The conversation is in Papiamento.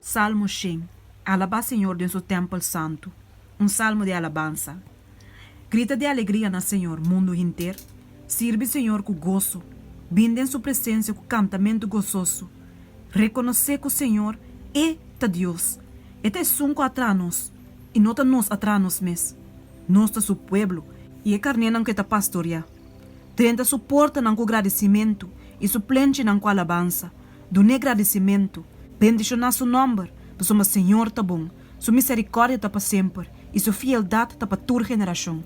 Salmo 100. Alabá Señor den su tèmpel santu. Un salmo di alabansa. Grita di alegria na Señor, mundu henter. Sirbi Señor ku goso. Bin den su presensia ku kantamentu gososo. Rekonosé ku Señor, E ta Dios. E ta esun ku a traha nos, i no ta nos a traha nos mes. Nos ta su pueblo i e karnénan ku e ta pastoriá. Drenta su portanan ku gradisimentu i su plenchinan ku alabansa. Dun'é gradisimentu. Bendishoná su nòmber, pasobra Señor ta bon, su miserikòrdia ta pa semper i su fieldat ta pa tur generashon.